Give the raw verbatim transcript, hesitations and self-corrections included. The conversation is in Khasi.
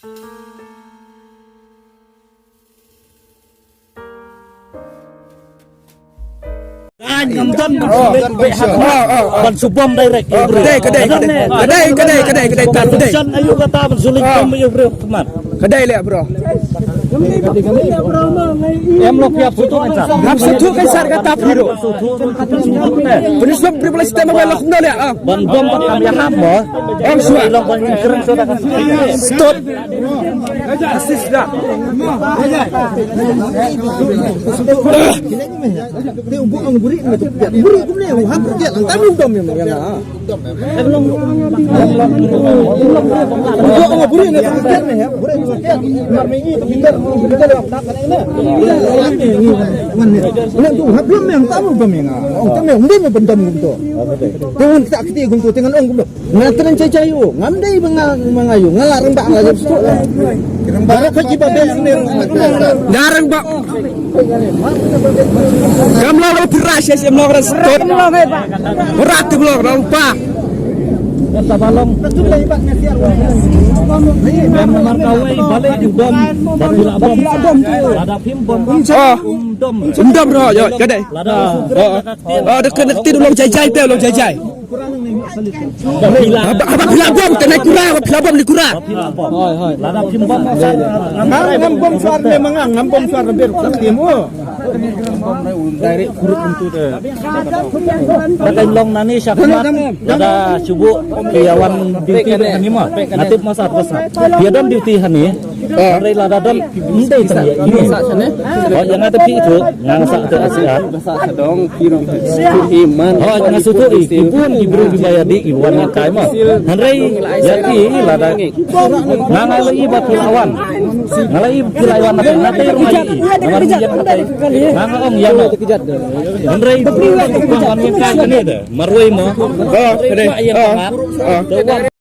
Ngam don ban shu leit beh ha khmat. Ban shu bom direct. Ka dei, ka dei, ka dei. Ka dei, ka dei, ka dei, ka dei, ka dei. Shan ayu kata ban shu leit bom ïa u briew ha khmat. Ka dei leh, bro. Em lo phi hap suthu kan sar. Hap suthu kan sar kata phi ruh. Pynshong phi pala stem ba lo kumno leh, ah. Ban bom ba kam ïa hap mo. Em shuwa. Long ban kren shuwa. Stop. Assist da. Te u buh ong buhrieh na tu piat. Buhrieh kumne u hap piat. Tang u dom ïa nga. U buh ong buhrieh na tu piat ne, buhrieh tu piat. Mar me ngi tu piat, tu piat dah nak kena ini. Wan ne. Wan tu hap lom yang tang u dom ïa nga. Ong tang ong dei me bendam kumto. Te un tak kiti kumto, te ngan ong kumto. Nga kren jai jai u, ngam dei ba nga, ba nga ïu, nga la rangbah nga la jop stuk. Baroh ka jiba beh ne. Nga rangbah. Kam long phi ra sha sha em long ra stuk. Ra te long ra pa. Kata balong. Em mar kawei bale di bom, ba phi la bom. Lada phim bom. Oh. Dom. Dom ro yo, ka dei. Lada. Oh. Oh, da kena ti long jai jai te long jai jai. Haba, haba phi la bom, te nai kura, haba phi la bom ni kura. Hoi, hoi. Lada phim bom, ngam, ngam bom suar ne manga, ngam bom suar ne ber, sa tim, oh. Direct kurut pintu te. Ba ka long nani sha khmat, lada shubu, ki ïa wan duty nani ma, nga tip masa terus na. Ïa don duty hani, hynrei lada don, ym dei tang ïa ini. Oh, ïa nga te phi tu, nga nga sa te asia. Sa dong, phi dong. Phi man. Oh, nga sutu i, ki bun ki briew ki ba ïa dih, ki wan ïa kai ma. Hynrei ïa i lada. Nga nga la i ba phi la wan. Nga la i ba phi la wan na te, na te rma i. Nga nga ong ïa ma. Hynrei ba wan ïa kai kane de. Marwei ma. Oh, kane. Oh, oh.